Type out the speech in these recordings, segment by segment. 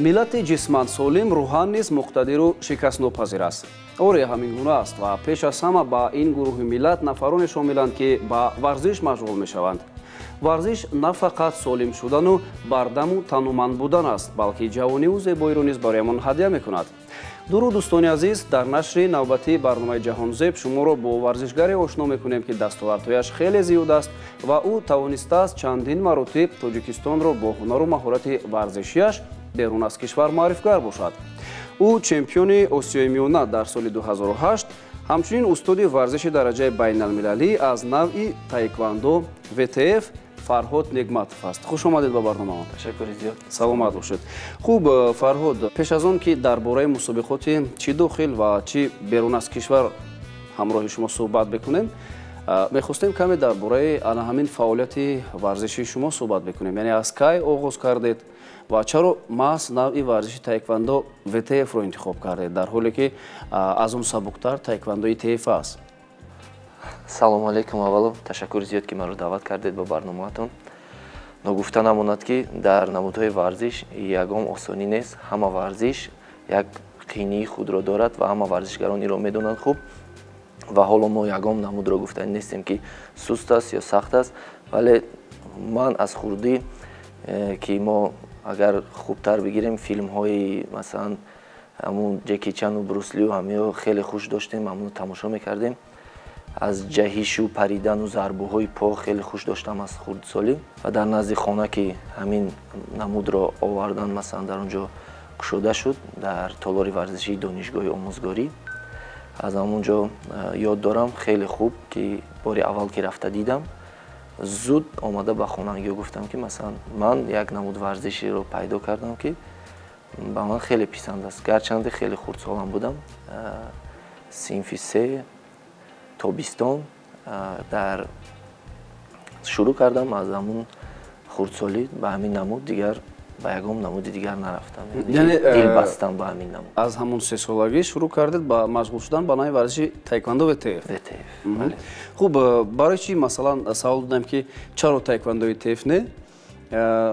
Миллати ҷисман солим рӯҳан низ муқтадиру шикастнопазир аст. Оре, ҳамин гуна аст ва пеш аз ҳама ба ин гурӯҳи миллат нафароне шомиланд, ки ба варзиш машғул мешаванд. Варзиш на фақат солим шудану бардаму тануманд будан аст, балки ҷавониву зебоиро низ бароямон ҳадя мекунад. Дуруд, дӯстони азиз, дар нашри навбатии барномаи «Ҷаҳонзеб» шуморо бо варзишгаре ошно мекунем, ки дастовардҳояш хеле зиёд аст ва ӯ тавонистааст чандин маротиб Тоҷикистонро бо ҳунару маҳорати варзишиаш берун аз кишвар муаррифгар бошад. Ӯ чемпиони Осиёи Миёна дар соли 2008, ҳамчунин устоди варзиши дараҷаи байналмилалӣ аз навъи таеквандо ВТФ Фарҳод Негматов аст. Хуш омадед ба барномаамон. Ташаккури зиёд. Саломат бошед. Хуб, Фарҳод, пеш аз он ки дар бораи мусобиқоти чӣ дохил ва чӣ берун аз кишвар ҳамроҳи шумо суҳбат бикунем, мехостем каме дар бораи ана ҳамин фаъолияти варзишии шумо суҳбат бикунем. Яъне аз кай оғоз кардед ва чаро маҳз навъи варзиши таеквандо ВТФ-ро интихоб кардед, дар ҳоле ки аз он сабуктар таеквандо ИТФ аст? Салому алейкум. Аввало, ташаккури зиёд, ки маро даъват кардед ба барномаатон. Ногуфта намонад, ки дар намудҳои варзиш ягон осонӣ нест. Ҳама варзиш як қиинии худро дорад ва ҳама варзишгарон инро медонанд хуб. Ва ҳоло мо ягон намудро гуфтани нестем, ки суст аст ё сахт аст, вале ман аз хурдӣ, ки мо агар хубтар бигирем, филмҳои, масалан, ҳамун Ҷеки Чану Бруслию ҳамиҳо хеле хуш доштем, ҳамуно тамошо мекардем. Аз ҷаҳишу паридану зарбуҳои по хеле хуш доштам аз хурдсолӣ. Ва дар назди хона ки ҳамин намудро овардан, масалан, дар он ҷо кушода шуд, дар толори варзишии донишгоҳи омӯзгорӣ, аз ҳамон ҷо, ёд дорам хеле хуб, ки бори аввал ки рафта дидам, зуд омада ба хонагиҳо гуфтам, ки масалан ман як намуд варзиширо пайдо кардам, ки ба ман хеле писанд аст. Гарчанде хеле хурдсолам будам, синфи се, тобистон дар шурӯъ кардам. Аз ҳамун хурдсолӣ ба ҳамин намуд, дигар ба ягон намуди дигар нарафтам, яъне дил бастам ба ҳамин намуд. Аз ҳамун сесолагӣ шурӯъ кардед ба машғул шудан ба нави варзиши таеквандо ВТФ? ВТФ. Хуб, барои чӣ, масалан, савол додам, ки чаро таеквандо ИТФ не?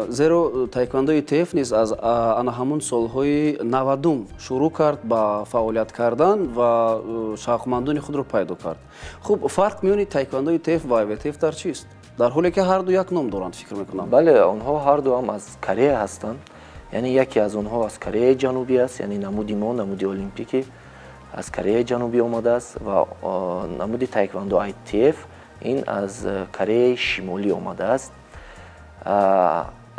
Зеро таеквандо ИТФ низ аз ана ҳамун солҳои 90-ум шурӯъ кард ба фаъолият кардан ва шавқмандони худро пайдо кард. Хуб, фарқ миёни таеквандо ИТФ ва ВТФ дар чист, дар ҳоле ки ҳарду як ном доранд, фикр мекунам? Бале, онҳо ҳарду ҳам аз Корея ҳастанд, яъне яке аз онҳо аз Кореяи Ҷанубӣ аст, яъне намуди мо, намуди олимпикӣ, аз Кореяи Ҷанубӣ омадааст ва намуди таеквандо ITF ин аз Кореяи Шимолӣ омадааст.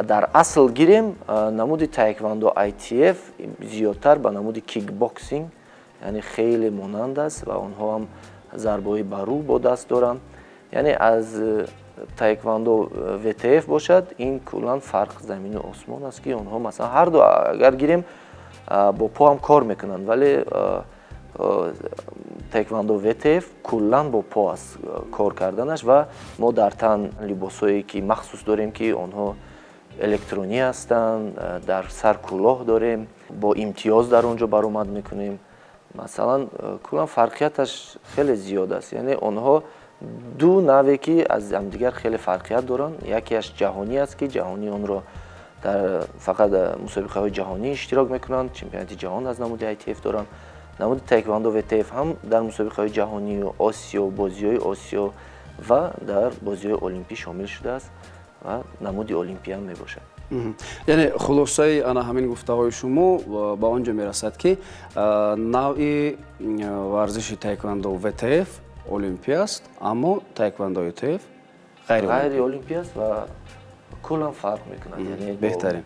Дар асл гирем, намуди таеквандо ITF зиёдтар ба намуди кикбоксинг, яъне хеле монанд аст ва онҳо ҳам зарбаҳои ба рӯ бо даст доранд. Яъне аз таеквандо ВТФ бошад, ин куллан фарқ замину осмон аст, ки онҳо, масалан, ҳарду агар гирем, бо по ҳам кор мекунанд, вале таеквандо ВТФ куллан бо по аст кор карданаш. Ва мо дар тан либосҳое ки махсус дорем, ки онҳо электронӣ ҳастанд, дар сар кӯлоҳ дорем, бо имтиёз дар он ҷо баромад мекунем. Масалан, куллан фарқияташ хеле зиёд аст. Яъне онҳо ду наве, ки аз ҳамдигар хеле фарқият доранд. Якеаш ҷаҳонӣ аст, ки ҷаҳонӣ онро дар фақат мусобиқаҳои ҷаҳонӣ иштирок мекунанд, чемпионати ҷаҳон аз намуди ITF доранд. Намуди таеквандо ВТФ ҳам дар мусобиқаҳои ҷаҳонию Осиё, бозиҳои Осиё ва дар бозиҳои олимпӣ шомил шудааст ва намуди олимпӣ ҳам мебошад. Яъне хулосаи ана ҳамин гуфтаҳои шумо ба он ҷо мерасад, ки навъи варзиши таеквандо ВТФ олимпӣ аст, аммо таеквандо ИТФ ғайри олимпӣ аст ва куллан фарқ мекунад. Беҳтарин.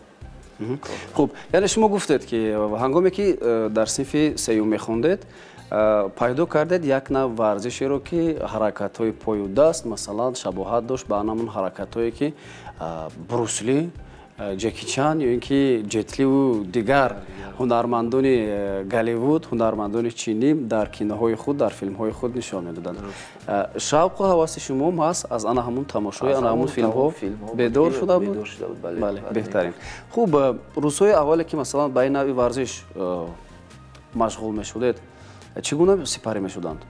Хуб, яъне шумо гуфтед, ки ҳангоме ки дар синфи сеюм мехондед, пайдо кардед як нав варзишеро, ки ҳаракатҳои пою даст, масалан, шабоҳат дошт ба ҳамон ҳаракатҳое, ки Брусли, Ҷеки Чан ё ин ки Ҷетливу дигар ҳунармандони Голливуд, ҳунармандони чинӣ дар киноҳои худ, дар филмҳои худ нишон медоданд. Шавқу ҳаваси шумо маҳз аз ана ҳамун тамошои ана ҳамун филмҳо бедор шуда буд? Бале, беҳтарин. Хуб, рӯзҳои аввале, ки, масалан, ба ин навъи варзиш машғул мешудед, чӣ гуна сипарӣ мешуданд?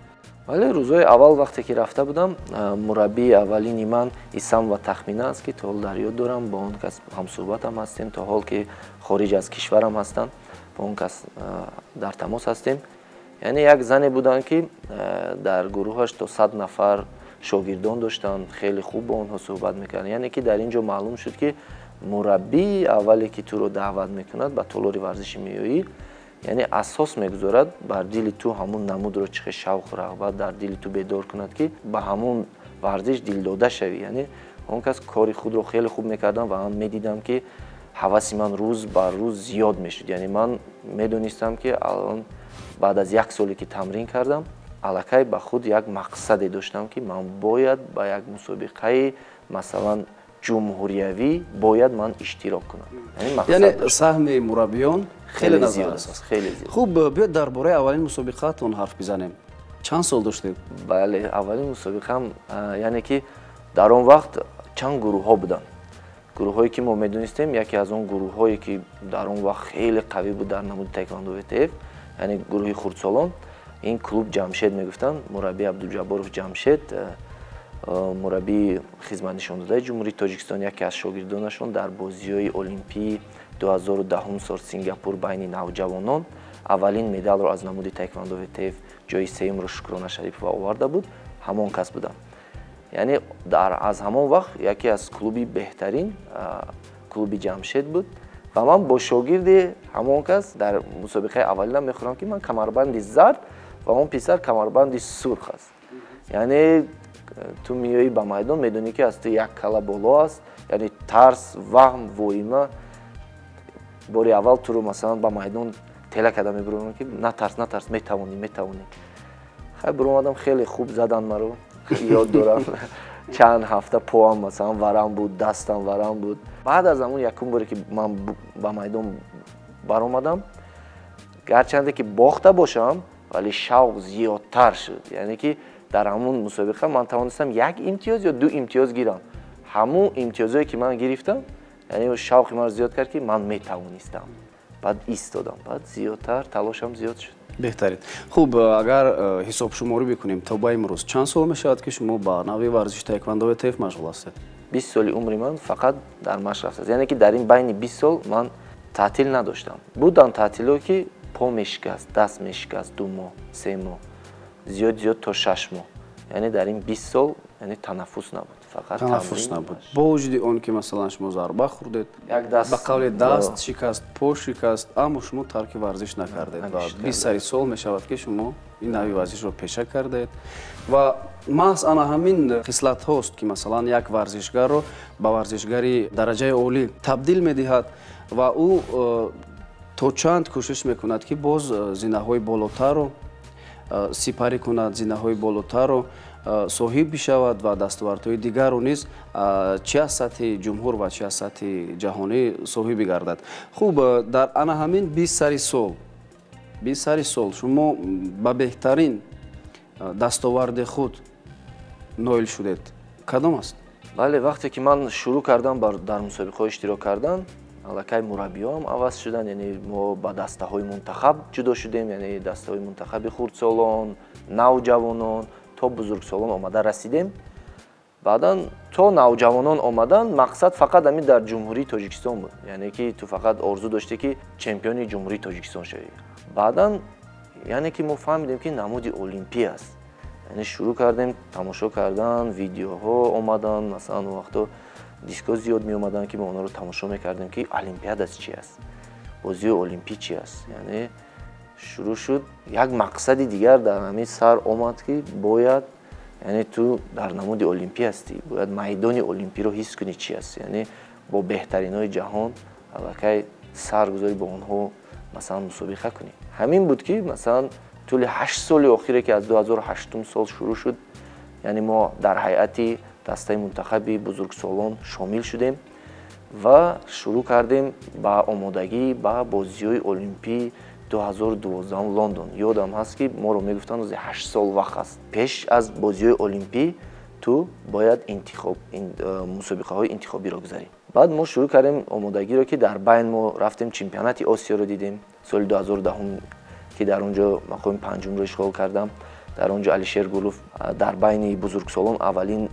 Вале рӯзҳои аввал вақте ки рафта будам, мураббии аввалини ман Исам ва Тахмина аст, ки то ҳол дар ёд дорам, бо он кас ҳамсӯҳбатам ҳастем, то ҳол ки хориҷ аз кишварам ҳастанд, бо он кас дар тамос ҳастем. Яъне як зане буданд, ки дар гурӯҳаш то 100 нафар шогирдон доштанд, хеле хуб бо онҳо суҳбат мекарданд. Яъне ки дар ин ҷо маълум шуд, ки мураббии аввале ки туро даъват мекунад, ба толори варзишӣ меоӣ, яъне асос мегузорад бар дили ту ҳамун намудро, чӣ хел шавқу рағбат дар дили ту бедор кунад, ки ба ҳамун варзиш дилдода шавӣ. Яъне он кас кори худро хеле хуб мекардам ва ман медидам, ки ҳаваси ман рӯз бар рӯз зиёд мешуд. Яъне ман медонистам, ки алон баъд аз як соле ки тамрин кардам, аллакай ба худ як мақсаде доштам, ки ман бояд ба як мусобиқаи, масалан, ҷумҳуриявӣ бояд ман иштирок кунам. Яъне саҳми мураббиён хеле назаррас аст. Хеле зиёд. Хуб, биёед дар бораи аввалин мусобиқаатон ҳарф бизанем. Чанд сол доштед? Бале, аввалин мусобиқаам, яъне ки дар он вақт чанд гурӯҳҳо буданд. Гурӯҳҳое ки мо медонистем, яке аз он гурӯҳҳое ки дар он вақт хеле қавӣ буд дар намуди таеквондо ВТФ, яъне гурӯҳи хурдсолон, ин клуб Ҷамшед мегуфтанд, мураббӣ Абдуҷабборов Ҷамшед, мураббии хизматнишондодаи Ҷумҳурии Тоҷикистон, яке аз шогирдонашон дар бозиҳои Олимпии 2010 сол Сингапур байни навҷавонон аввалин медалро аз намуди таеквондо ВТФ ҷои сеюмро Шукрона Шарипова оварда буд, ҳамон кас будам. Яъне аз ҳамон вақт яке аз клуби беҳтарин клуби Ҷамшед буд ва ман бо шогирди ҳамон кас дар мусобиқаи аввалинам мехӯрам, ки ман камарбанди зард ва он писар камарбанди сурх аст. Яъне ту меоӣ ба майдон, медонӣ, ки аз ту як кала боло аст, яъне тарс, ваҳм, воима. Бори аввал туро, масалан, ба майдон тела карда мебуронам, ки натарс, натарс, метавонӣ, метавонӣ. Хай, буромадам, хеле хуб задан маро, ёд дорам, чанд ҳафта поам, масалан, варам буд, дастам варам буд. Баъд аз ҳамон якум боре ки ман ба майдон баромадам, гарчанде ки бохта бошам, вале шавқ зиёдтар шуд. Яъне ки дар ҳамун мусобиқа ман тавонистам як имтиёз ё ду имтиёз гирам. Ҳамун имтиёзое ки ман гирифтам, яъне шавқи маро зиёд кард, ки ман метавонистам. Баъд истодам, баъд зиёдтар талошам зиёд шуд. Беҳтарин. Хуб, агар ҳисобшуморӣ бикунем, то ба имрӯз чанд сол мешавад, ки шумо ба навъи варзиши таеквондо ВТФ машғул ҳастед? 20 соли умри ман фақат дар машқ рафтааст. Яъне ки дар ин байни 20 сол ман таътил надоштам. Буданд таътилҳо, ки по мешикаст, даст мешикаст, 2 моҳ, 3 моҳ, зиёд зиёд то 6 моҳ. Яъне дар ин 20 сол, яъне танаффус набуд, фақат танаффус набуд. Бо вуҷуди он ки, масалан, шумо зарба хӯрдед, як даст, ба қавли даст шикаст, по шикаст, аммо шумо тарки варзиш накардед ва 20 сари сол мешавад, ки шумо ин навъи варзишро пеша кардаед. Ва маҳз ана ҳамин хислатҳост, ки, масалан, як варзишгарро ба варзишгари дараҷаи олӣ табдил медиҳад ва ӯ то чанд кӯшиш мекунад, ки боз зинаҳои болотарро сипарӣ кунад, зинаҳои болотарро соҳиб бишавад ва дастовардҳои дигарро низ чи аз сатҳи ҷумҳур ва чи аз сатҳи ҷаҳонӣ соҳиб бигардад. Хуб, дар ана ҳамин 20 сари сол, 20 сари сол шумо ба беҳтарин дастоварди худ ноил шудед, кадом аст? Бале, вақте ки ман шурӯъ кардам дар мусобиқаҳо иштирок кардан, аллакай мураббиёам иваз шуданд. Яъне мо ба дастаҳои мунтахаб ҷудо шудем, яъне дастаҳои мунтахаби хурдсолон, навҷавонон то бузургсолон омада расидем. Баъдан то навҷавонон омадан, мақсад фақат ҳамин дар Ҷумҳурии Тоҷикистон буд. Яъне ки ту фақат орзу доштӣ, ки чемпиони Ҷумҳурии Тоҷикистон шавӣ. Баъдан, яъне ки мо фаҳмидем, ки намуди олимпӣ аст. Яъне шурӯъ кардем тамошо кардан, видеоҳо омадан, масалан, он вақто дискҳо зиёд меомаданд, ки мо онҳоро тамошо мекардем, ки олимпиада чи аст, бозии олимпӣ чи аст. Яъне шурӯъ шуд, як мақсади дигар дар ҳамин сар омад, ки бояд, яъне ту дар намуди олимпӣ ҳастӣ, бояд майдони олимпиро ҳис кунӣ чи аст. Яъне бо беҳтаринҳои ҷаҳон аллакай сар гузорӣ, бо онҳо, масалан, мусобиқа кунӣ. Ҳамин буд, ки, масалан, тӯли 8 соли охире, ки аз 2008 сол шурӯъ шуд, яъне мо дар ҳайати дастаи мунтахаби бузургсолон шомил шудем ва шурӯъ кардем ба омодагӣ ба бозиҳои олимпии 2012 Лондон. Ёдам ҳаст, ки моро мегуфтанд, ози 8 сол вақт аст, пеш аз бозиҳои олимпӣ ту бояд мусобиқаҳои интихобиро гузарӣ. Баъд мо шурӯъ кардем омодагиро, ки дар байн мо рафтем, чемпионати Осиёро дидем соли 2010, ки дар он ҷо мақоми панҷумро ишғол кардам. Дар он ҷо Алишер Гулов дар байни бузургсолон аввалин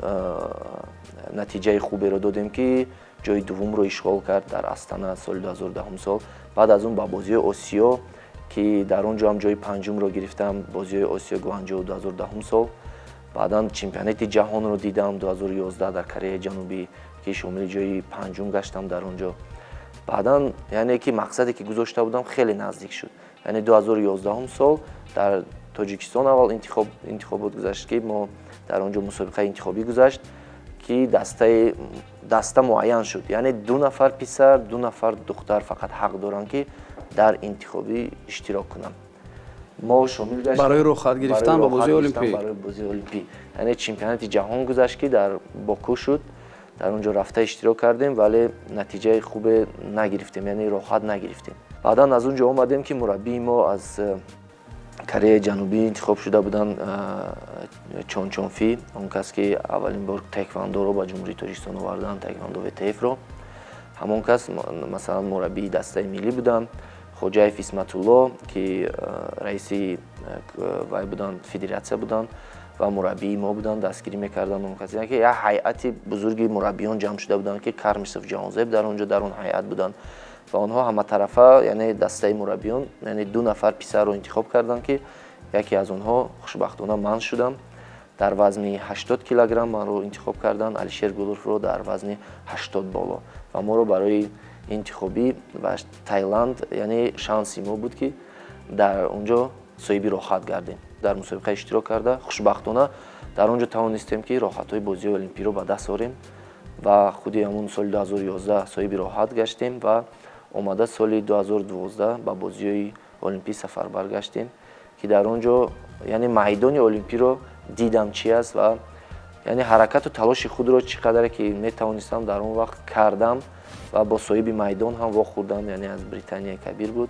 натиҷаи хуберо додем, ки ҷои дуввумро ишғол кард дар Астана соли 2010 сол. Баъд аз он ба бозиҳои Осиё, ки дар он ҷо ҳам ҷои панҷумро гирифтам, бозиҳои Осиё Гуанҷоу 2010 сол. Баъдан чемпионати ҷаҳонро дидам 2011 дар Кореяи Ҷанубӣ, ки шомили ҷои панҷум гаштам дар он ҷо. Баъдан яъне ки мақсаде ки гузошта будам хеле наздик шуд. Яъне 2011 сол дар Тоҷикистон аввал интихобот гузашт, ки мо дар он ҷо мусобиқаи интихобӣ гузашт, ки даста муайян шуд. Яъне 2 нафар писар, 2 нафар духтар фақат ҳақ доранд, ки дар интихобӣ иштирок кунанд. Мо шомил гаштем барои роҳхат гирифтан ба бозии Олимпӣ. Барои бозии Олимпӣ. Яъне чемпионати ҷаҳон гузашт, ки дар Боку шуд. Дар он ҷо рафта иштирок кардем, вале натиҷаи хубе нагирифтем, яъне роҳхат нагирифтем. Баъдан аз он ҷо омадем, ки мураббии мо аз Кореяи Ҷанубӣ интихоб шуда буданд, Чончонфи, он кас ки аввалин бор таеквондоро ба Ҷумҳурии Тоҷикистон оварданд, таеквондо ВТФ-ро. Ҳамон кас масалан мураббии дастаи миллӣ буданд. Хоҷаев Исматулло, ки раиси вай буданд, федератсия буданд ва мураббии мо буданд, дастгирӣ мекарданд он кас. Яъне ки як ҳайати бузурги мураббиён ҷамъ шуда буданд, ки Кармисов Ҷаҳонзеб дар он ҷо дар он ҳайат буданд ва онҳо ҳаматарафа, яъне дастаи мураббиён, яъне 2 нафар писарро интихоб карданд, ки яке аз онҳо хушбахтона ман шудам. Дар вазни 80 килограмм манро интихоб карданд, Алишер Гуловро дар вазни 80 боло. Ва моро барои интихобӣ ба Таиланд, яъне шанси мо буд, ки дар он ҷо соҳиби роҳхат гардем. Дар мусобиқа иштирок карда, хушбахтона дар он ҷо тавонистем, ки роҳхатҳои бозиҳои Олимпиро ба даст орем ва худи ҳамон соли 2011 соҳиби роҳхат гаштем ва омада соли 2012 ба бозиҳои Олимпӣ сафарбар гаштем, ки дар он ҷо яъне майдони Олимпиро дидам чи аст ва яъне ҳаракату талоши худро чӣ қадаре ки метавонистам дар он вақт кардам ва бо соҳиби майдон ҳам вохӯрдам, яъне аз Британияи Кабир буд.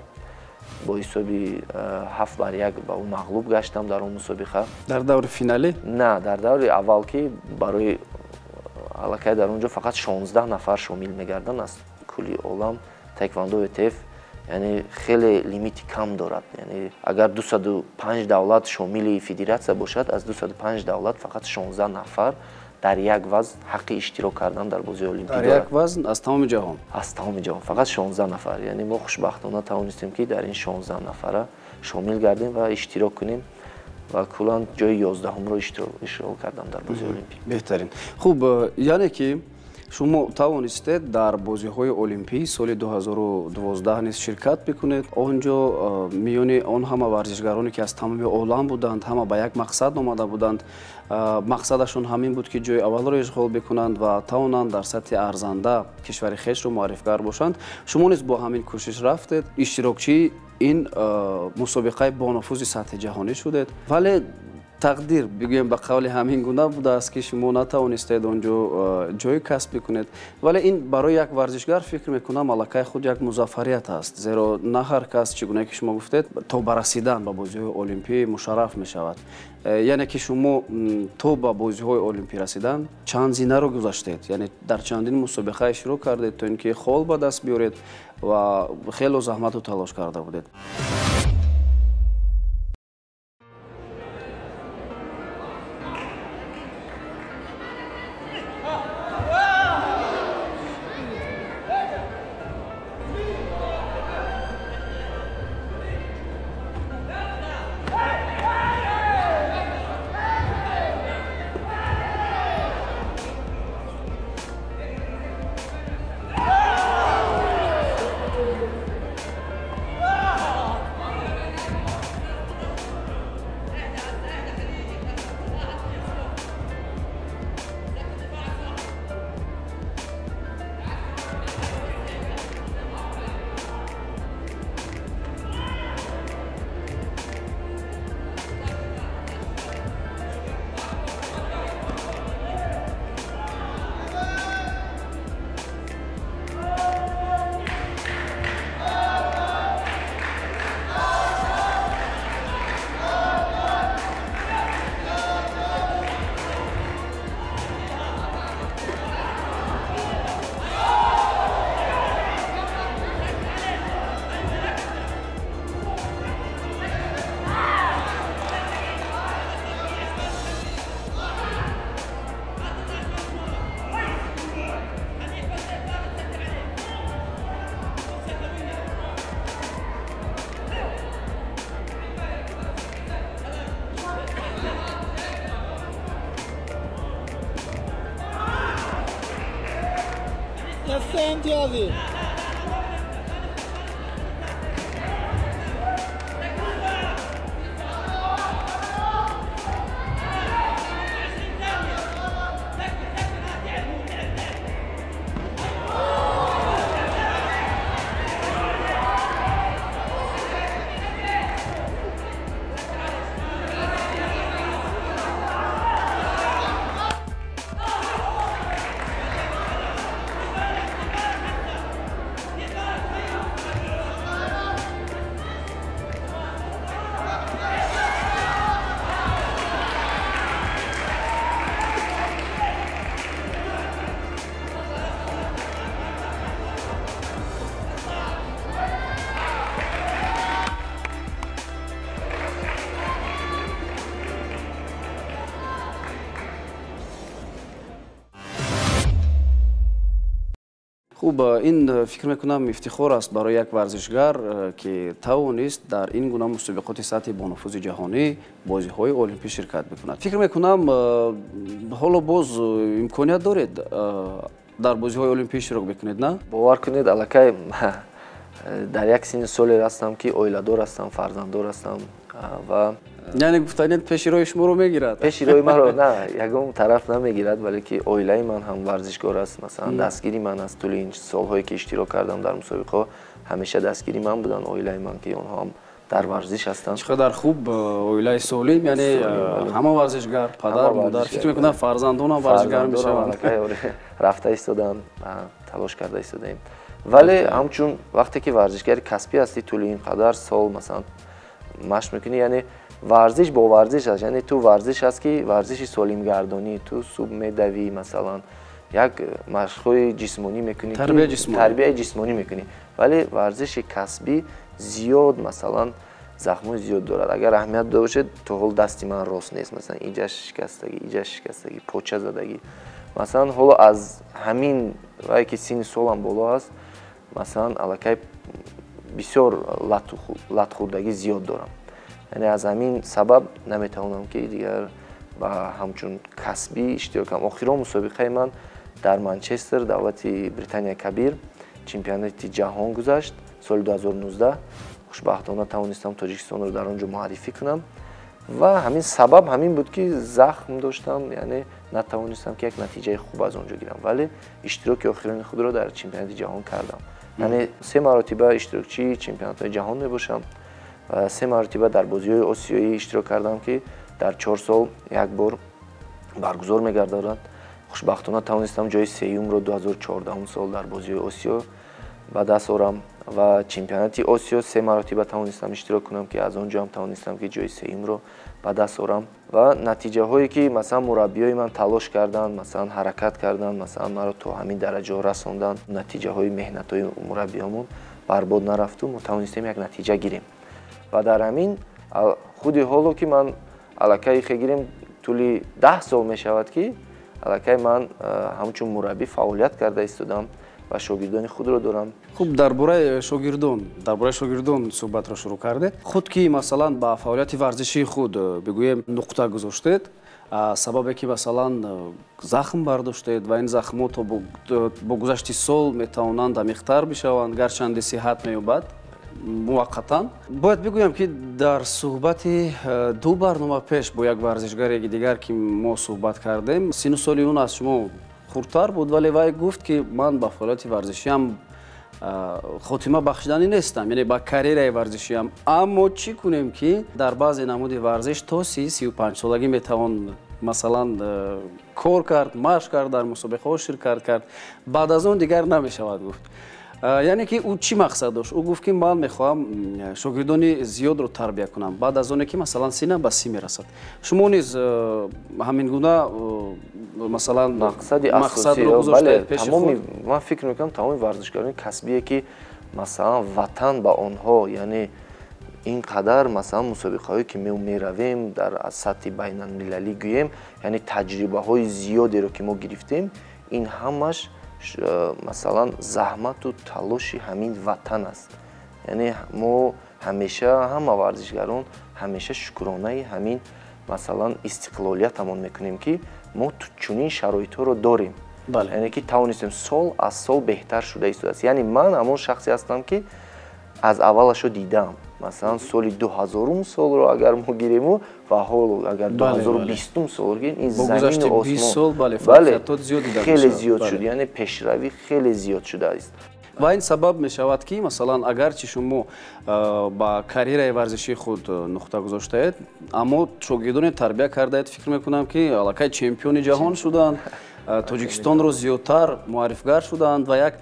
Бо ҳисоби 7-1 ба ӯ мағлуб гаштам дар он мусобиқа. Дар даври финалӣ? На, дар даври аввал, ки барои аллакай дар он ҷо фақат 16 нафар шомил мегарданд аз кулли олам. Таеквондо ВТФ яъне хеле лимити кам дорад. Яъне агар 205 давлат шомили федератсия бошад, аз 205 давлат фақат 16 нафар дар як вазн ҳаққи иштирок кардан дар бозиҳои Олимпӣ дорад. Дар як вазн аз тамоми ҷаҳон? Аз тамоми ҷаҳон фақат 16 нафар. Яъне мо хушбахтона тавонистем, ки дар ин 16 нафара шомил гардем ва иштирок кунем ва куллан ҷои 11-умро ишғол кардам дар бозиҳои Олимпӣ. Беҳтарин. Хуб, яъне ки шумо тавонистед дар бозиҳои Олимпӣ соли 2012 низ ширкат бикунед. Он ҷо миёни он ҳама варзишгароне, ки аз тамоми олам буданд, ҳама ба як мақсад омада буданд. Мақсадашон ҳамин буд, ки ҷои аввалро ишғол бикунанд ва тавонанд дар сатҳи арзанда кишвари хешро муаррифгар бошанд. Шумо низ бо ҳамин кӯшиш рафтед, иштирокчии ин мусобиқаи бонуфузи сатҳи ҷаҳонӣ шудед, вале тақдир, бигӯем ба қавли ҳамин гуна будааст, ки шумо натавонистед он ҷо ҷой касб бикунед. Вале ин барои як варзишгар фикр мекунам аллакай худ як музаффарият аст, зеро на ҳар кас, чӣ гуна ки шумо гуфтед, то ба расидан ба бозиҳои Олимпӣ мушарраф мешавад. Яъне ки шумо то ба бозиҳои Олимпӣ расидан чанд зинаро гузаштед, яъне дар чандин мусобиқа иштирок кардед то ин ки хол ба даст биёред ва хело заҳмату талош карда будед. سه امتیازی. Хуб, ин фикр мекунам ифтихор аст барои як варзишгар, ки тавонист дар ин гуна мусобиқоти сатҳи бонуфузи ҷаҳонӣ, бозиҳои олимпӣ ширкат бикунад. Фикр мекунам, ҳоло боз имконият доред дар бозиҳои олимпӣ иштирок бикунед, на? Бовар кунед, аллакай дар як синни соле ҳастам, ки оиладор ҳастам, фарзанддор ҳастам ва яъне гуфтанед пеши роҳи шуморо мегирад? Пеши роҳи маро на, ягон тараф намегирад, вале ки оилаи ман ҳам варзишгор аст, масалан дастгири ман аст. Тӯли ин солҳое ки иштирок кардам дар мусобиқаҳо, ҳамеша дастгири ман буданд оилаи ман, ки онҳо ҳам дар варзиш ҳастанд. Чӣ қадар хуб, оилаи солим, яъне ҳама варзишгар, падар, модар, фикр мекунам фарзандон ҳам варзишгар мешаванд. Рафта истоданд, талош карда истодаем. Вале ҳамчун вақте ки варзишгари касбӣ ҳастӣ, тӯли ин қадар сол масалан машқ мекунӣ, яъне варзиш бо варзиш аст, яъне ту варзиш аст ки варзиши солимгардонӣ, ту субҳ медавӣ, масалан як машқҳои ҷисмонӣ мекунӣ, тарбияи ҷисмонӣ мекунӣ, вале варзиши касбӣ зиёд масалан захмҳои зиёд дорад. Агар аҳамият дода бошед, то ҳол дасти ман рост нест, масалан иҷа шикастагӣ, иҷа шикастагӣ, поча задагӣ. Масалан ҳоло аз ҳамин вае ки синни солам боло аст, масалан аллакай бисёр латхӯрдагӣ зиёд дорам. Яъне аз ҳамин сабаб наметавонам ки дигар ба ҳамчун касбӣ иштирок кунам. Охирон мусобиқаи ман дар Манчестер, давлати Британияи Кабир, чемпионати ҷаҳон гузашт соли 2019. Хушбахтона тавонистам Тоҷикистонро дар он ҷо муаррифӣ кунам ва ҳамин сабаб ҳамин буд ки захм доштам, яъне натавонистам ки як натиҷаи хуб аз он ҷо гирам, вале иштироки охирони худро дар чемпионати ҷаҳон кардам. Яъне се маротиба иштирокчии чемпионатҳои ҷаҳон мебошам ва се маротиба дар бозиҳои осиёӣ иштирок кардам, ки дар 4 сол як бор баргузор мегардонанд. Хушбахтона тавонистам ҷои сеюмро 2014 сол дар бозиҳои осиё ба даст орам ва чемпионати осиё се маротиба тавонистам иштирок кунам, ки аз он ҷо ҳам тавонистам ки ҷои сеюмро ба даст орам. Ва натиҷаҳое ки масалан мураббиёи ман талош карданд, масалан ҳаракат карданд, масалан маро то ҳамин дараҷаҳо расонданд, натиҷаҳои меҳнатҳои мураббиёмон барбод нарафту мо тавонистем як натиҷа гирем. Ва дар ҳамин худи ҳоло ки ман аллакай гирем тӯли 10 сол мешавад, ки аллакай ман ҳамчун мураббӣ фаъолият карда истодам ва шогирдони худро дорам. Хуб, дар бораи шогирдон суҳбатро шурӯъ кардед. Худ ки масалан ба фаъолияти варзишии худ бигӯем нуқта гузоштед, сабабе ки масалан захм бардоштед ва ин захмҳо то бо гузашти сол метавонанд амиқтар бишаванд, гарчанде сиҳат меёбад муваққатан. Бояд бигӯям ки дар суҳбати ду барнома пеш бо як варзишгари дигар ки мо суҳбат кардем, сину соли ӯ аз шумо хурдтар буд, вале вай гуфт ки ман ба фаъолияти варзишиам хотима бахшиданӣ нестам, яъне ба карьераи варзишиам. Аммо чӣ кунем ки дар баъзе намуди варзиш то 30-35 солагӣ метавон масалан кор кард, машқ кард, дар мусобиқаҳо ширкат кард, баъд аз он дигар намешавад гуфт. Яъне ки ӯ чӣ мақсад дошт? Ӯ гуфт ки ман мехоҳам шогирдони зиёдро тарбия кунам, баъд аз оне ки масалан синам ба 30 мерасад. Шумо низ ҳамин гуна масалан мақсади асосиро гузоштаед пеши худ? Ман фикр мекунам тамоми варзишгарони касбие ки масалан ватан ба онҳо, яъне ин қадар масалан мусобиқаҳое ки мо меравем дар сатҳи байналмилалӣ гӯем, яъне таҷрибаҳои зиёдеро ки мо гирифтем, ин ҳамаш масалан заҳмату талоши ҳамин ватан аст. Яъне мо ҳамеша ҳама варзишгарон ҳамеша шукронаи ҳамин масалан истиқлолиятамон мекунем, ки мо чунин шароитҳоро дорем. Яъне ки тавонистем сол аз сол беҳтар шуда истодааст. Яъне ман ҳамон шахсе ҳастам, ки аз аввалашо дидам. Масалан, соли 2000 солро агар мо гирему ва ҳоло агар 2020 солро гирем, ин замину осмон хеле зиёд шуд. Яъне пешравӣ хеле зиёд шудааст. Ва ин сабаб мешавад, ки масалан, агарчи шумо ба карьераи варзишии худ нуқта гузоштаед, аммо шогирдоне тарбия кардаед, фикр мекунам, ки аллакай чемпиони ҷаҳон шуданд, Тоҷикистонро зиёдтар муаррифгар шуданд ва як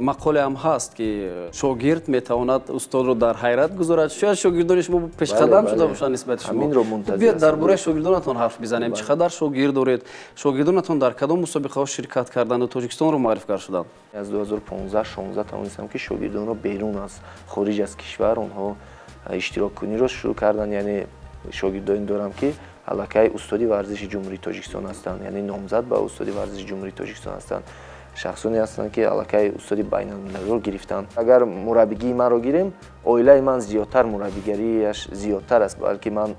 мақоле ҳам ҳаст, ки шогирд метавонад устодро дар ҳайрат гузорад. Шояд шогирдони шумо пешқадам шуда бошанд нисбати шумо. Биёед дар бораи шогирдонатон ҳарф бизанем. Чӣ қадар шогирд доред? Шогирдонатон дар кадом мусобиқаҳо ширкат карданду Тоҷикистонро муаррифгар шуданд? Аз 2015-16 тавонистам, ки шогирдонро берун аз хориҷ аз кишвар онҳо иштироккуниро шурӯъ карданд. Яъне шогирдоне дорам, ки аллакай устоди варзиши Ҷумҳурии Тоҷикистон ҳастанд, яъне номзад ба устоди варзиши Ҷумҳурии Тоҷикистон ҳастанд. Шахсоне ҳастанд, ки аллакай устоди байналмилалиро гирифтанд. Агар мураббигии манро гирем, оилаи ман зиёдтар мураббигарияш зиёдтар аст, балки ман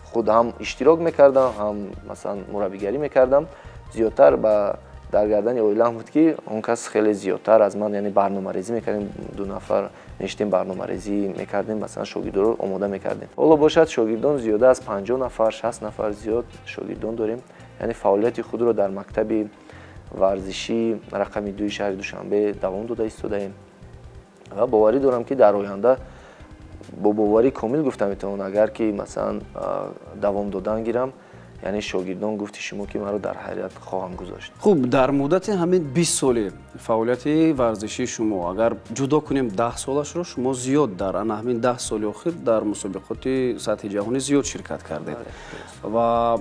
худ ҳам иштирок мекардам, ҳам масалан мураббигарӣ мекардам. Зиёдтар ба дар гардани оилаам буд, ки он кас хеле зиёдтар аз ман, яъне барномарезӣ мекардем, ду нафар мешитем, барномарезӣ мекардем, масалан шогирдонро омода мекардем. Ҳоло бошад шогирдон зиёда аз 50 нафар, 60 нафар зиёд шогирдон дорем. Яъне фаъолияти худро дар мактаби варзишӣ рақами 2 шаҳри Душанбе давом дода истодаем ва боварӣ дорам, ки дар оянда бо боварии комил гуфта метавонам, агар ки масалан давом додан гирам, яъне шогирдон гуфти шумо, ки маро дар ҳайрат хоҳам гузошт. Хуб, дар муддати ҳамин 20 соли фаъолияти варзишии шумо, агар ҷудо кунем 10 солашро, шумо зиёд дар ана ҳамин 10 соли охир дар мусобиқоти сатҳи ҷаҳонӣ зиёд ширкат кардед ва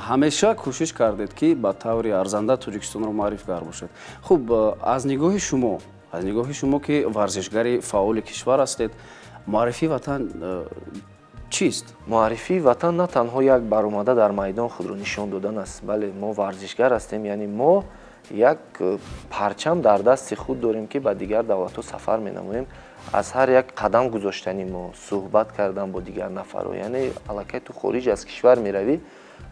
ҳамеша кӯшиш кардед, ки ба таври арзанда Тоҷикистонро муаррифгар бошед. Хуб, аз нигоҳи шумо, ки варзишгари фаъоли кишвар ҳастед, муаррифии ватан чист? Муаррифии ватан на танҳо як баромада дар майдон худро нишон додан аст. Бале, мо варзишгар ҳастем, яъне мо як парчам дар дасти худ дорем, ки ба дигар давлатҳо сафар менамоем. Аз ҳар як қадам гузоштани мо, суҳбат кардан бо дигар нафарҳо, яъне аллакай ту хориҷ аз кишвар меравӣ,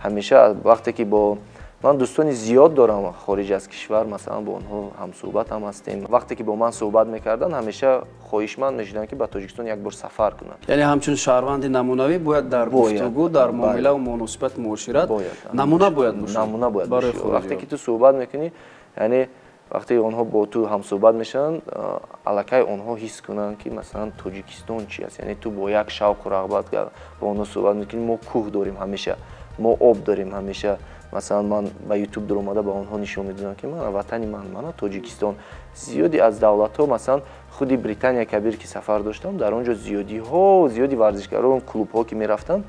ҳамеша вақте ки бо ман дӯстони зиёд дорам хориҷ аз кишвар, масалан бо онҳо ҳамсуҳбат ҳам ҳастем. Вақте ки бо ман суҳбат мекарданд, ҳамеша хоҳишманд мешуданд, ки ба Тоҷикистон як бор сафар кунанд. Яъне ҳамчун шаҳрванди намунавӣ бояд дар гуфтугӯ, дар муомилаву муносибат, муошират намуна бояд бошад. Намуна бояд бошад. Вақте ки ту суҳбат мекунӣ, яъне вақте онҳо бо ту ҳамсуҳбат мешаванд, аллакай онҳо ҳис кунанд, ки масалан Тоҷикистон чи аст. Яъне ту бо як шавқу рағбат бо онҳо суҳбат мекунӣ. Мо кӯҳ дорем ҳамеша, мо об дорем ҳамеша. Масалан, ман ба ютуб даромада ба онҳо нишон медодам, ки мана ватани ман, мана Тоҷикистон. Зиёди аз давлатҳо, масалан худи Британия Кабир ки сафар доштам, дар он ҷо зиёди варзишгарон, клубҳо ки мерафтанд,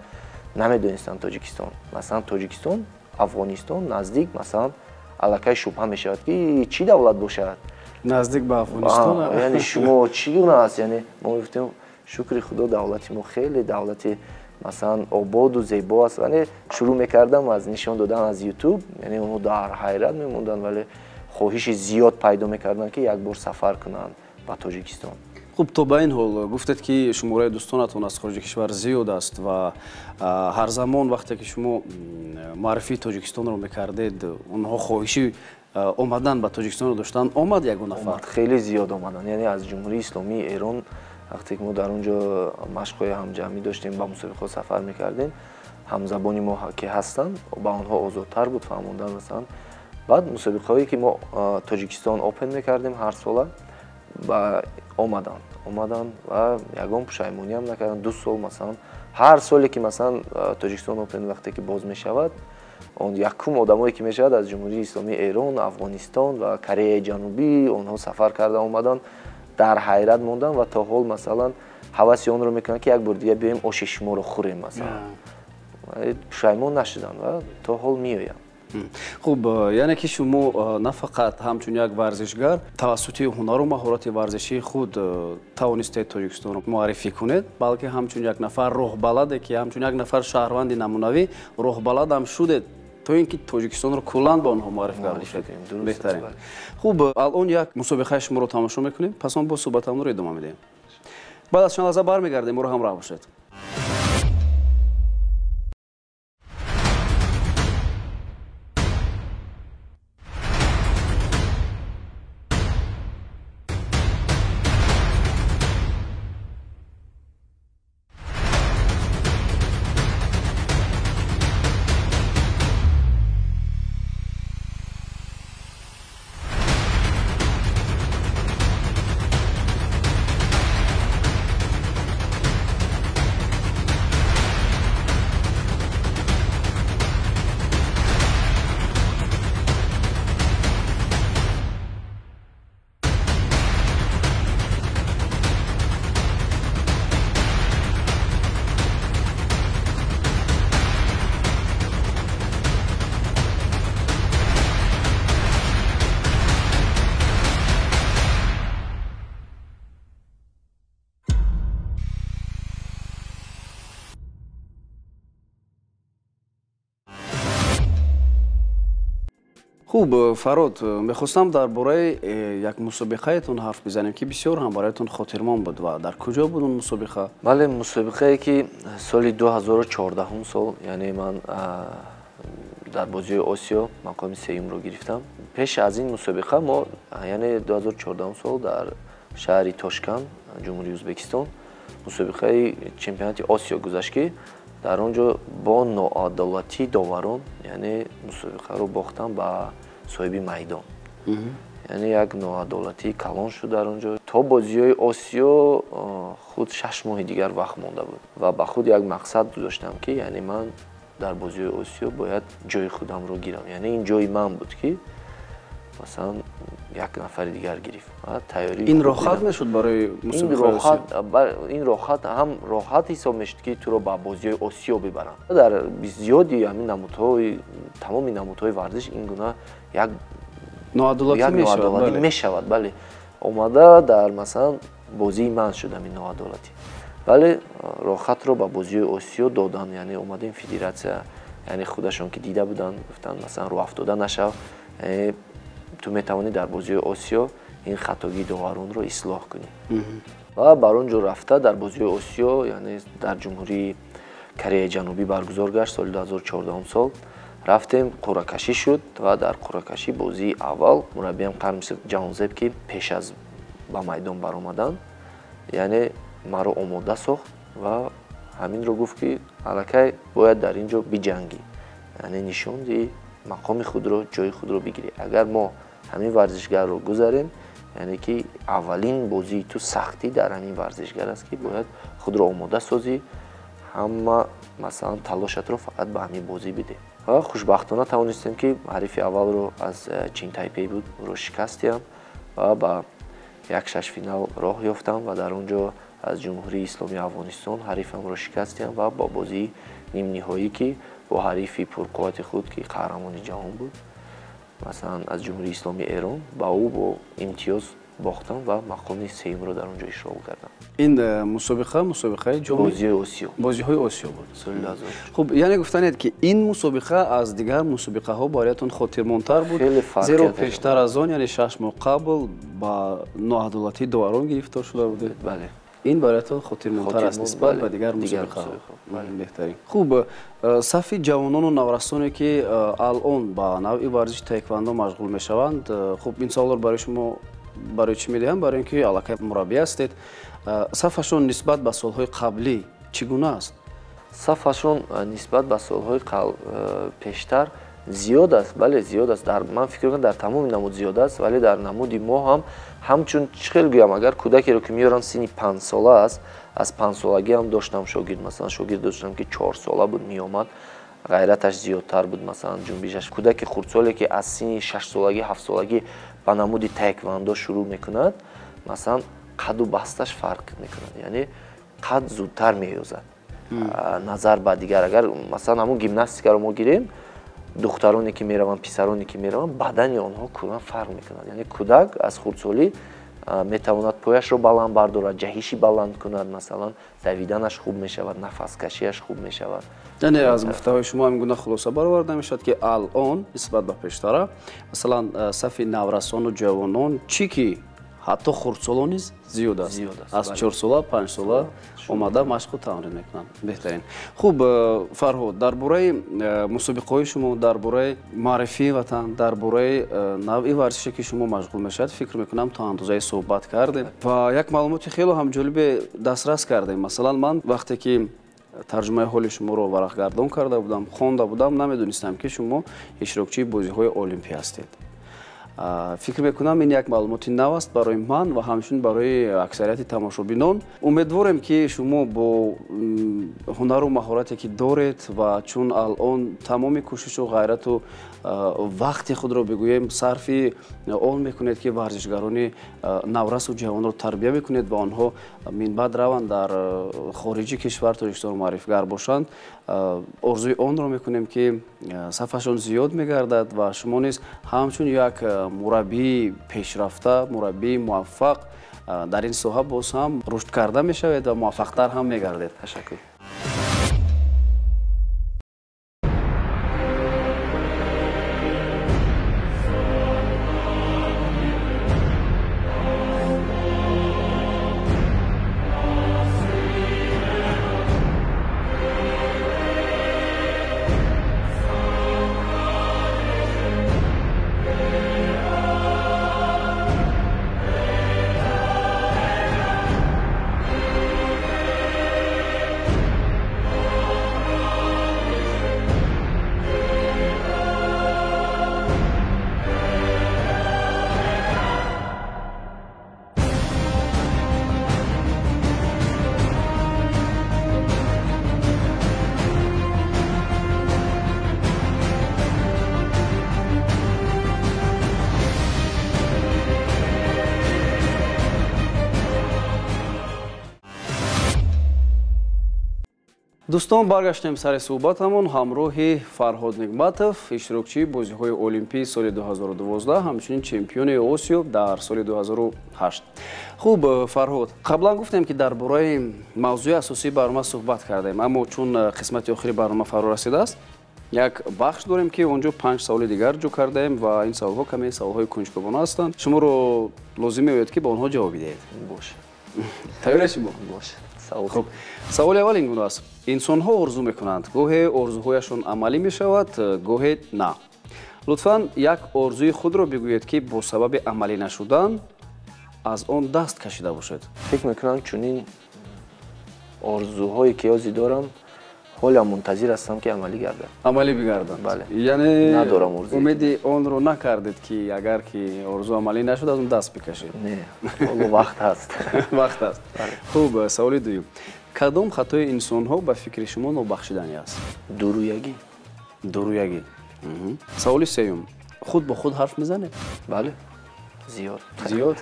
намедонистанд Тоҷикистон. Масалан, Тоҷикистон, Афғонистон наздик, масалан аллакай шубҳа мешавад, ки чӣ давлат бошад? Наздик ба Афғонистон. Яъне шумо чӣ гуна аст? Яъне мо мегуфтем, шукри Худо, давлати мо хеле давлати масалан ободу зебо аст. Яъне шурӯъ мекардам аз нишон додан аз ютуб, яъне онҳо дар ҳайрат мемонданд, вале хоҳиши зиёд пайдо мекарданд, ки як бор сафар кунанд ба Тоҷикистон. Хуб, то ба ин ҳол гуфтед, ки шумораи дӯстонатон аз хориҷи кишвар зиёд аст ва ҳар замон вақте ки шумо муаррифии Тоҷикистонро мекардед, онҳо хоҳиши омадан ба Тоҷикистонро доштанд. Омад ягон нафар? Хеле зиёд омаданд. Яъне аз Ҷумҳурии Исломии Эрон вақте ки мо дар он ҷо машқҳои ҳамҷамъӣ доштем, ба мусобиқаҳо сафар мекардем, ҳамзабони мо ки ҳастанд, ба онҳо озодтар буд фаҳмондан. Масалан, баъд мусобиқаҳое ки мо Тоҷикистон Опен мекардем ҳар сола, ба омаданд ва ягон пушаймониам накарданд. 2 сол, масалан, ҳар соле ки масалан Тоҷикистон Опен вақте ки боз мешавад, он якум одамое ки мешавад аз Ҷумҳурии Исломии Эрон, Афғонистон ва Кореяи Ҷанубӣ, онҳо сафар карда омаданд, дар ҳайрат монданд ва то ҳол масалан ҳаваси онро мекунанд, ки як бор дига биёем оши шуморо хӯрем. Масалан, пушаймон нашуданд ва то ҳол меоянд. Хуб, яъне ки шумо на фақат ҳамчун як варзишгар тавассути ҳунару маҳорати варзишии худ тавонистед Тоҷикистонро муаррифӣ кунед, балки ҳамчун як нафар роҳбаладе, ки ҳамчун як нафар шаҳрванди намунавӣ роҳбаладам шудед, то ин ки Тоҷикистонро куллан ба онҳо муаррифӣ гардонед. Беҳтарин. Хуб, алон як мусобиқаи шуморо тамошо мекунем, пас он боз суҳбатамонро идома медиҳем. Баъд аз чанд лаҳза бармегардем, моро ҳамроҳ бошед. Хуб, Фарҳод, мехостам дар бораи як мусобиқаетон ҳарф бизанем, ки бисёр ҳам бароятон хотирмон буд ва дар куҷо буд он мусобиқа? Бале, мусобиқае ки соли 2014 сол, яъне ман дар бозиҳои Осиё мақоми сеюмро гирифтам. Пеш аз ин мусобиқа мо, яъне 2014 сол дар шаҳри Тошканд, Ҷумҳурии Ӯзбекистон, мусобиқаи чемпионати Осиё гузашт, ки дар он ҷо бо ноадолатии доварон, яъне мусобиқаро бохтам ба соҳиби майдон. Яъне як ноадолатии калон шуд дар он ҷо. То бозиҳои Осиё худ 6 моҳи дигар вақт монда буд ва ба худ як мақсад гузоштам, ки яъне ман дар бозиҳои Осиё бояд ҷои худамро гирам. Яъне ин ҷои ман буд, ки масалан як нафари дигар гирифт. Ин роҳат мешуд барои мусобиқаи Осиё? Ин роҳат ҳам роҳат ҳисоб мешуд, ки туро ба бозиҳои Осиё бибаранд. Дар зиёди ҳамин намудҳои, тамоми намудҳои варзиш ин гуна як ноадолатӣ мешавад. Бале, омада дар масалан бозии ман шуд ҳамин ноадолатӣ. Вале роҳатро ба бозиҳои Осиё додан, яъне омадем федератсия, яъне худашон ки дида буданд, гуфтанд масалан рӯ афтода нашав, ту метавонӣ дар бозиҳои Осиё ин хатогии доваронро ислоҳ кунӣ. Ва бар он ҷо рафта дар бозиҳои Осиё, яъне дар Ҷумҳурии Кореяи Ҷанубӣ баргузор гашт соли 2014 сол. Рафтем, қуръакашӣ шуд ва дар қуръакашӣ бозии аввал мураббиям Қармисов Ҷаҳонзеб, ки пеш аз ба майдон баромадан, яъне маро омода сохт ва ҳаминро гуфт, ки аллакай бояд дар ин ҷо биҷангӣ, яъне нишон диҳӣ мақоми худро, ҷои худро бигирӣ. Агар мо ҳамин варзишгарро гузарем, яъне ки аввалин бозии ту сахтӣ дар ҳамин варзишгар аст, ки бояд худро омода созӣ, ҳама масалан талошатро фақат ба ҳамин бозӣ бидеҳ. Ва хушбахтона тавонистем, ки ҳарифи аввалро аз Чин Тайпей буд, ӯро шикастиям ва ба як шашфинал роҳ ёфтам ва дар он ҷо аз Ҷумҳурии Исломии Афғонистон ҳарифамро шикастиям ва бо бозии нимниҳоӣ, ки бо ҳарифи пурқуввати худ, ки қаҳрамони ҷаҳон буд, масалан аз Ҷумҳурии Исломии Эрон, ба ӯ бо имтиёз бохтам ва мақоми сеюмро дар он ҷо ишғол кардам. Ин мусобиқа мусобиқаи ҷоми бозиҳои Осиё, бозиҳои Осиё буд соли 2000. Хуб, яъне гуфтанед, ки ин мусобиқа аз дигар мусобиқаҳо бароятон хотирмонтар буд, зеро пештар аз он, яъне 6 моҳ қабл, ба ноадолатии доварон гирифтор шуда будед. Бале. Ин бароятон хотирмонтар аст нисбат ба дигар мусобиқаҳо. Беҳтарин. Хуб, сафи ҷавонону наврасоне, ки алон ба навъи варзиши таеквондо машғул мешаванд, хуб, ин саволро барои шумо барои чӣ медиҳам? Барои ин ки аллакай мураббӣ ҳастед. Сафашон нисбат ба солҳои қаблӣ чӣ гуна аст? Сафашон нисбат ба солҳои пештар зиёд аст. Бале, зиёд аст. Ман фикр мекунам, дар тамоми намуд зиёд аст, вале дар намуди мо ҳам ҳамчун чӣ хел гӯям, агар кӯдакеро ки меоранд синни 5-сола аст, аз 5-солагӣ ҳам доштам шогирд, масалан шогирд доштам, ки 4-сола буд, меомад, ғайраташ зиёдтар буд, масалан ҷунбишаш. Кӯдаки хурдсоле, ки аз синни 6-солагӣ, 7-солагӣ ба намуди таеквондо шурӯъ мекунад, масалан қаду басташ фарқ мекунад, яъне қад зудтар меёзад назар ба дигар. Агар масалан ҳамун гимнастикаро мо гирем, духтароне ки мераванд, писароне ки мераванд, бадани онҳо куллан фарқ мекунад. Яъне кӯдак аз хурдсолӣ метавонад пояшро баланд бардорад, ҷаҳиши баланд кунад, масалан давиданаш хуб мешавад, нафаскашиаш хуб мешавад. Яъне аз гуфтаҳои шумо ҳамин гуна хулоса бароварда мешавад, ки алон нисбат ба пештара, масалан сафи наврасону ҷавонон, чӣ ки ҳатто хурдсолон низ зиёд аст, аз 4-сола, 5-сола омада машқу тамрин мекунанд. Беҳтарин. Хуб, Фарҳод, дар бораи мусобиқаҳои шумо, дар бораи маърифии ватан, дар бораи навъи варзише, ки шумо машғул мешавад, фикр мекунам, то андозае суҳбат кардем ва як маълумоти хело ҳам ҷолибе дастрас кардем. Масалан, ман вақте ки тарҷумаи ҳоли шуморо варақгардон карда будам, хонда будам, намедонистам, ки шумо иштирокчии бозиҳои олимпӣ ҳастед. Фикр мекунам, ин як маълумоти нав аст барои ман ва ҳамчунин барои аксарияти тамошобинон. Умедворем, ки шумо бо ҳунару маҳорате, ки доред, ва чун алон тамоми кӯшишу ғайрату вақти худро бигӯем сарфи он мекунед, ки варзишгарони наврасу ҷавонро тарбия мекунед ва онҳо минбаъд раванд дар хориҷи кишвар Тоҷикистонро маърифгар бошанд, орзуи онро мекунем, ки сафашон зиёд мегардад ва шумо низ ҳамчун як мураббии пешрафта, мураббии муваффақ дар ин соҳа боз ҳам рушд карда мешавед ва муваффақтар ҳам мегардед. Ташаккур. Дӯстон, баргаштем сари суҳбатамон ҳамроҳи Фарҳод Неъматов, иштирокчии бозиҳои Олимпии соли 2012, ҳамчунин чемпиони Осиё дар соли 2008. Хуб, Фарҳод, қаблан гуфтем, ки дар бораи мавзӯи асосии барнома суҳбат кардем, аммо чун қисмати охири барнома фаро расидааст, як бахш дорем, ки он ҷо 5 саволи дигар ҷо кардаем ва ин саволҳо каме саволҳои кунҷковона ҳастанд. Шуморо лозим меояд, ки ба онҳо ҷавоб бидиҳед. Боша. Тайёр шумо? Боша. Хуб, саволи аввал ин гуна аст. Инсонҳо орзу мекунанд, гоҳе орзуҳояшон амалӣ мешавад, гоҳе на. Лутфан як орзуи худро бигӯед, ки бо сабаби амалӣ нашудан аз он даст кашида бошед. Фикр мекунам, чунин орзуҳое ки ҳозир дорам, ҳоло мунтазир ҳастам, ки амалӣ гардад. Амалӣ бигарданд. Бале. Яъне надорам орзу. Умеди онро накардед, ки агар ки орзу амалӣ нашуд, аз он даст бикашед? Не, ҳоло вақт ҳаст. Вақт ҳаст. Хуб, саволи дуюм. Кадом хатои инсонҳо ба фикри шумо нобахшиданӣ аст? Дурӯягӣ. Дурӯягӣ. Саволи сеюм. Худ бо худ ҳарф мезанед? Бале, зиёд. Зиёд?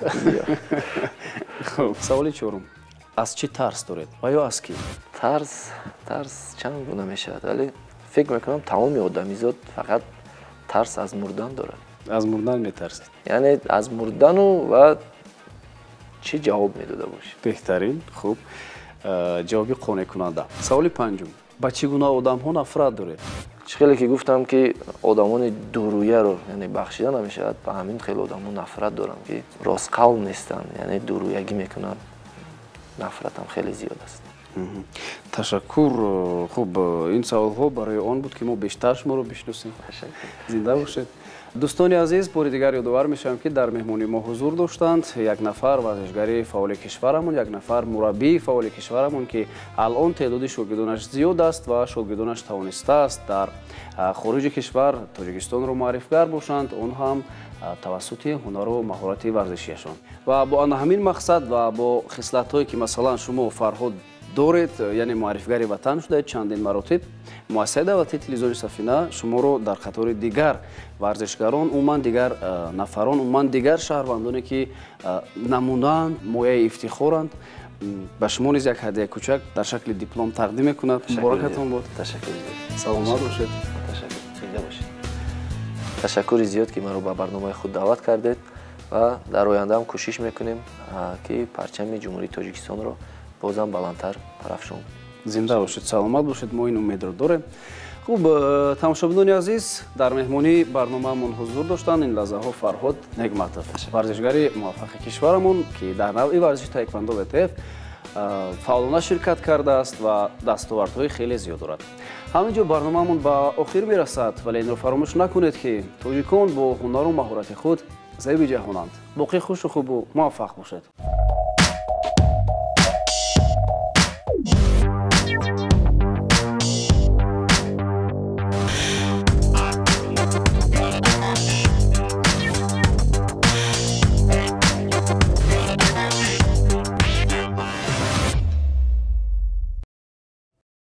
Хуб, саволи чорум. Аз чӣ тарс доред ва ё аз кӣ? Тарс чанд гуна мешавад, вале фикр мекунам, тамоми одамизод фақат тарс аз мурдан дорад. Аз мурдан метарсед? Яъне аз мурдану ва чӣ ҷавоб медода бошӣ. Беҳтарин. Хуб, ҷавоби қонеъкунанда. Саволи панҷум. Ба чӣ гуна одамҳо нафрат доред? Чӣ хеле ки гуфтам, ки одамони дурӯяро, яъне бахшида намешавад, ба ҳамин хеле одамҳо нафрат дорам, ки ростқавл нестанд, яъне дурӯягӣ мекунанд. Нафратам хеле зиёд аст. Ташаккур. Хуб, ин саволҳо барои он буд, ки мо бештар шуморо бишносем. Зинда бошед. Дӯстони азиз, бори дигар ёдовар мешавам, ки дар меҳмонии мо ҳузур доштанд як нафар варзишгари фаъоли кишварамон, як нафар мураббии фаъоли кишварамон, ки алон теъдоди шогирдонаш зиёд аст ва шогирдонаш тавонистааст дар хориҷи кишвар Тоҷикистонро муаррифгар бошанд, он ҳам тавассути ҳунару маҳорати варзишияшон. Ва бо ана ҳамин мақсад ва бо хислатҳое, ки масалан шумо, Фарҳод, доред, яъне муаррифгари ватан шудаед чандин маротиб, муассисаи давлатии телевизиони Сафина шуморо дар қатори дигар варзишгарон, умуман дигар нафарон, умуман дигар шаҳрвандоне, ки намунаанд, мояи ифтихоранд, ба шумо низ як ҳадияи кӯчак дар шакли диплом тақдим мекунад. Муборакатон бод. Ташаккур зиёд. Саломат бошед. Ташаккур. Зинда бошед. Ташаккури зиёд, ки маро ба барномаи худ даъват кардед ва дар ояндаам кӯшиш мекунем, ки парчами Ҷумҳурии Тоҷикистонро бозам баландтар парафшон. Зинда бошед, саломат бошед, мо ин умедро дорем. Хуб, тамошобинони азиз, дар меҳмонии барномаамон ҳузур доштанд ин лаҳзаҳо Фарҳод Неъматов, варзишгари муваффақи кишварамон, ки дар навъи варзиши таеквондо ВТФ фаъолона ширкат кардааст ва дастовардҳои хеле зиёд дорад. Ҳамин ҷо барномаамон ба охир мерасад, вале инро фаромӯш накунед, ки тоҷикон бо ҳунару маҳорати худ зеби ҷаҳонанд. Боқӣ хушу хубу муваффақ бошед.